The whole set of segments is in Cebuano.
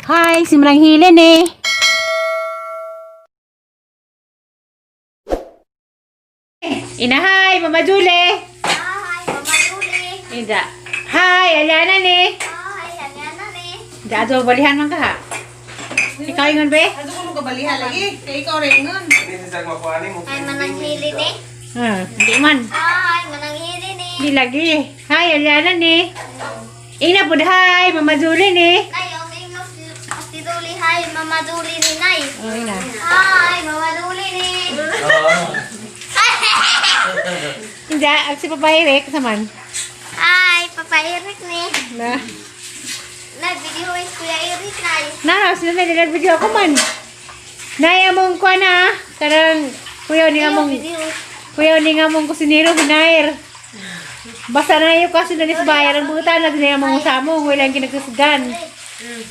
Hi, si Manang Hilen eh. Ina, hi, Mama Julie. Hi, Mama Julie. Ida. Hi, Aliana ni. Hi, Aliana ni. Ida, ato balihan man ka ha. Ikaw ingon be? Ano ko mo kabaliha lagi? Kay ikaw rin ingon. Hi, Manang Hili ni. Ha, hindi man. Hi, Manang Hili ni. Hindi lagi. Hi, Aliana ni. Ina pud hi, Mama Julie ni. Nay, ang ingos si Julie. Hi, Mama Julie ni, Nay. Oh, ina. Hi, Mama Julie ni. Ida, ag si Papa Eric saman. Hi, Papa Eric ni. Na. Nay, video is Kuya Eric, Nay. Na, sila na nila video ako man. Nay among kuan na. Karang kuya ni among Video. kuya ni among kusinero hinair. Basta na yung kasi na nis bayar ang buta na din among usamo wala ang kinagsusgan.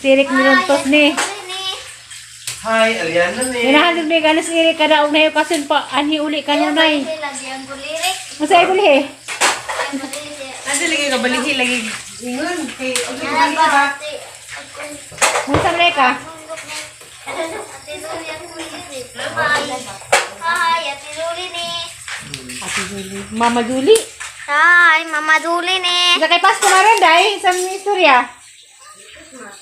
Sirik niluntos ni. Julie ni. Hi, Aliana ni. Hinahandog ni ganas Eric kada og nayo kasun pa anhi uli kanunay. Lagi ang bulirik. Masay ko lihe. Ang bulirik. Ano lagi kabalihi lagi ingon kay og Yan kabalihi ba? ba? Ate, ako- Unsa man ka? Ate Julie ang bulirik. Hi. Hi, Ate Julie ni. Ate Julie. Mama Julie. Hi, Mama Julie ni. Sa kay Pasko maron dai sa mga istorya.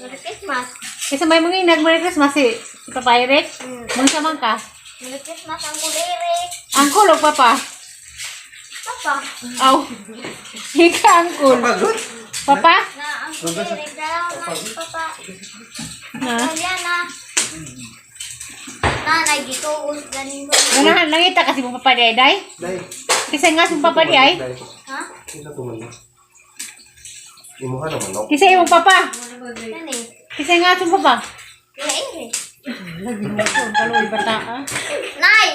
Merry Christmas. Kasi may mga inag Merry Christmas si, si Papa Eric. Mga man ka. Merry Christmas ang kulirik. Angkol o papa? Papa. Aw. Ika angkol. Pagod. Papa? Na ang kulirik. Dalawa na papa. Na. Aliana. Nanay, gituos ganin mo. Ganahan langita kasi mong papa di day. Dai. Kasi nga sa papa di ay. Ha? Isa to man. Imuha na manok. Kasi imong papa. Gani. Kasi nga sa papa. Kuya Eric. Lagi mo ko kaloy bata ah. Nay!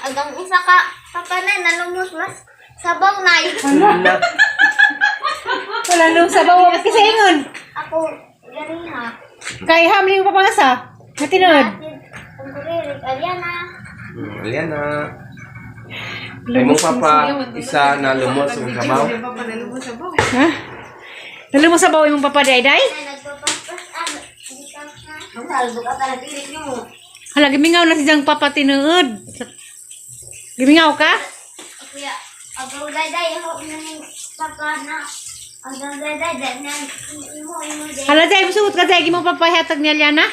Agang isa ka. Papa na, nalumos mas. Sabaw, Nay. Na. Wala nung sabaw kasi ingon. Ako, ganin ha. Kay hamling papa nga sa. Matinod. Ate, ang kulirik. Aliana. Aliana. Ay mong papa isa na lumos ang sabaw. Papa nalumos sabaw. Ha? Dalo mo sabaw imong papa di ay day? Nay, nagpapaspas. Ah, di ka na. Hala gimingaw na si jang papa tinuod. Gimingaw ka? Kuya, agaw day ako nang papa na. Agaw day day na imo imo day. Hala day musugot ka day gimong papa hatag ni Aliana?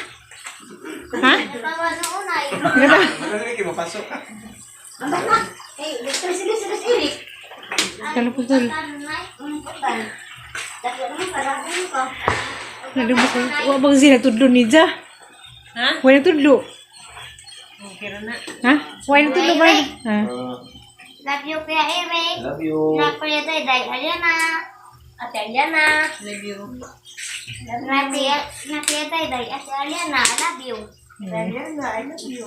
Ha? Natawa na unay. Gata. Ano lagi mapasok ka? Eh, doktor sige sige sige. Kaluputol. Nalumos ko. Wa bang sila tudlo ni Ja? Ha? Wa nagtudlo. Okay ra na. Ha? Wa nagtudlo ba? Ha? Love you, Kuya Eric. Love you. Love Kuya Day Aliana. Ate Aliana. Love you. Ate, Ate Day Day. Ate Aliana, I love you. Aliana, I love you.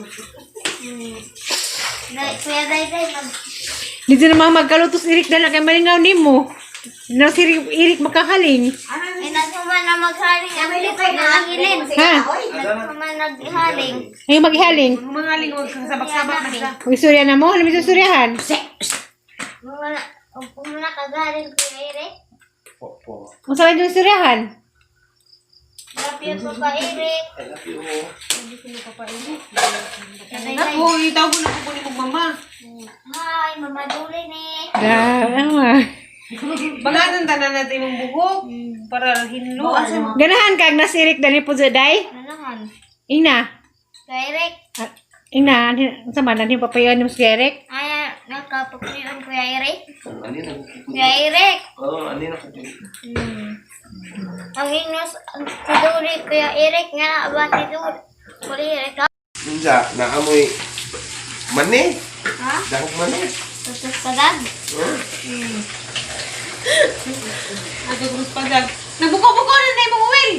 Kuya Day Day, mag Dito na mga magkalutos Eric dala kay malingaw nimo. Na si Eric, Eric makahaling. Ay, nagsuman na maghaling ang likod na ang hilin. Ha? Nagsuman naghaling. Ay maghaling. Mga wag kang sabak-sabak na siya. Uy, surya na mo, alam mo suryahan. Muna, muna kagaling Kuya Eric. Po po. Unsa man yung suryahan? Love you, Papa Eric. I love you. Ako, itawag ko na ko ni mong mama. Hi, Mama Julie ni. Da, ama. Baganan tanan natin imong buhok para hinlo. Asa mo? Ganahan kag na si Eric dali po day. Nanahan. Ingna. Kuya Eric. Ah, Ingna, unsa man anhi papayon nimo si Eric? Ay, nagkapakuyon Kuya Eric. Ani na. Kuya Eric. Oh, ani na. Ang ingnos, ang si Julie, Kuya Eric nga ba si Julie? Kuya Eric, ha? Unsa naamoy mani? Ha? Dahog mani. Tutos padag? Huh? Ato kung padag. Nagbuko-buko na na imong uwil.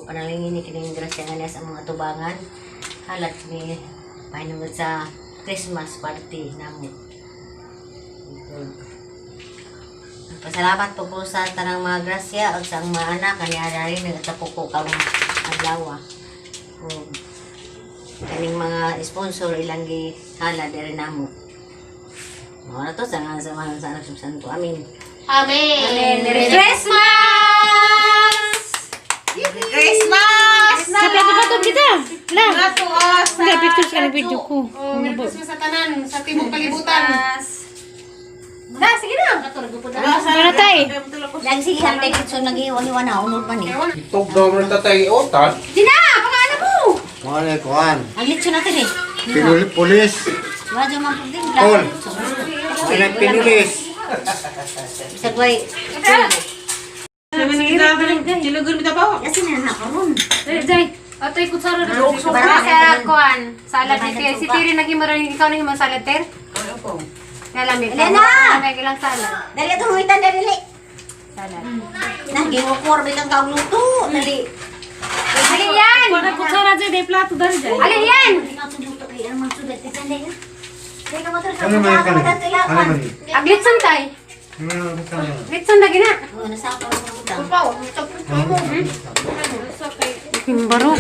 Panalangin ni kining grasya nga niya sa mga tubangan. Halat ni pahinungod sa Christmas party namo. Pasalamat po ko sa tanang mga grasya ug sa ang mga anak kaniya rin nagtapo ko karong adlaw. Ug kaning mga sponsor ilang gihala diri namo. Mao na to sa ngalan sa Amahan, sa Anak sa Santo. Amen. Amen. Merry Christmas! Christmas! La. Nato ah, sa Hindi, pictures ka ng video ko. Oh, Merry Christmas sa tanan, sa tibok kalibutan. Na, sige na. Ano tay? Lang sige hantay kitso naghiwa-hiwa na unod pa ni. Itog daw mo tatay otas. Di na, pangalan mo. Mga kuan. Ang litso natin eh. Pinul pulis. Wadyo man pud din. Tol. Sila pinulis. Bisag way. Chilugon mo tapaw. Kasi na na karon. Jay, atay kutsara na. Para Sa kuan, salad ni Ter. Si Terry naging maraming ikaw na himong salad, Ter. Nalamig. Elena! May ilang salad. Dali atong huwitan dali. Salad. Nah, giwakor bitang kaog luto. Dali. Alin yan? Kutsara dyan, day plato dali dyan. Alin yan? Luto kay ang magsugat bisan dali. Dali ka motor ka. Ano man kan? Ano man? Aglitson tay. Ano man? Litson lagi na. Oh, nasa ako ang utang. Baro.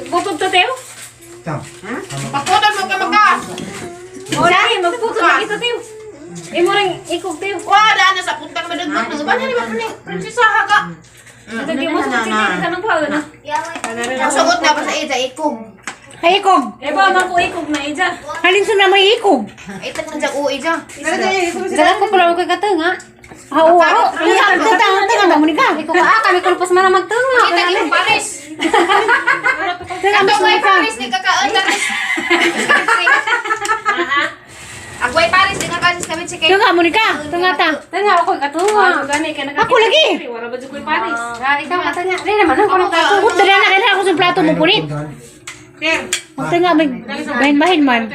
Butod to, Teo. Tam. Pakudan mo ka maka. Wala, magputod na kita, Teo. Imo ring ikog, Teo. Wah, daan na sa puntang madagdag. Ba na ni ba ni prinsesa ka? Ito, mo sa chicken sa nang pao na. Nasugot na pa sa ija ikog. Ay, ikog. Eh ba man ko ikog na ija. Halin sa na may ikog. Ay tag man jag ui ija. Dala ko pala ko katunga. Ah, oo, oo. Tunga, tunga, tunga, mo ni ka. Ikaw ka, ah, kami kulpas man ang magtunga. Kita yung Paris. Tunga, mas May mo ka. Paris ni kakaon Paris. Agway Paris ni kakaon kami chicken. Tunga mo ni ka. Tunga ta. Tunga ako katunga. Ako lagi. Wala ba jud koy Paris? Ah, ikaw katunga. Di naman ako nang katunga. Puta na kailangan ako sa plato mo punit. Ter. Tunga may bahin-bahin man.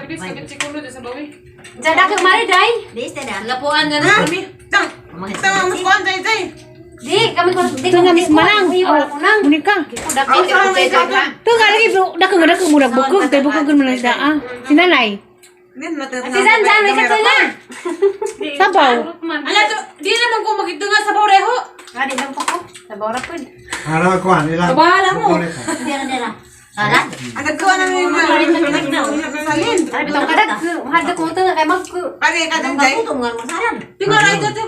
Diyan ako mari day. Di ista na. Lapuan na na. Tang. Tang mas kuan jay jay. Di kami ko di tunga mis manang. Ako nang. Muni ka. Tunga lagi dako nga dako murag bukog kay bukog man lang siya. Ah, si nanay. Si Zanzan may katunga. Sabaw. Ala to, di naman ko magidunga sa boreho. Ah, di lang po ko. Sabaw ra pud. Ano kuan ilang? Bahala mo. Dira dira. Salat. Ang nagkuha na may mga salin. Ay, bitong kadag. Mahal ko tunga kay magku. Pare ka Ang dun jay. bakuto nga mo salat. Tingara ito to.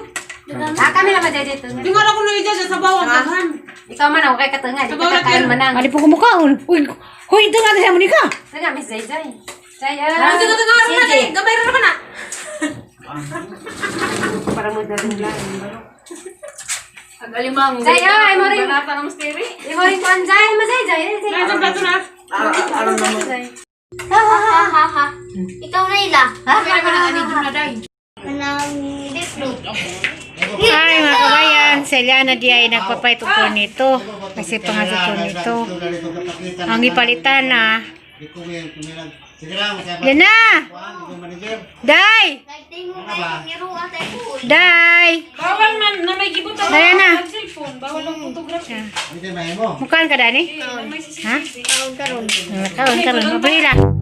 Ah, kami naman jay dito. Tingara ko na ija sa bawang daghan. Ikaw man ako kay katunga, di ka kain manang. Ali po kumukaon. Uy, huy, ito nga siya Monica. Tunga Miss Jay Jay. Jay, Ang ah. tinga na kay gamay ra naman ah. Para mo dadunglan. Agalimang. Jay, ah, imo rin. Banata na mas tiri. Imo rin kuan Jay, ma Jay Jay. Jay. Ay, plato na. Jay. Ha ha ha ha ha. Ikaw na ila. Ha? Kanang liplo. Ay, mga kabayan, si Eliana di ay nagpapait og nito. Kasi pangasok nito. Ang ipalitan na. Yan na! Day! Nagtingo kayo niruan tayo ko. Day! Bawal man na may gibutang Daya na. ang cellphone, bawal ang photography. Mukhaan ka, Dani? Ha? Kaon karon. Kaon karon. Mabili lang.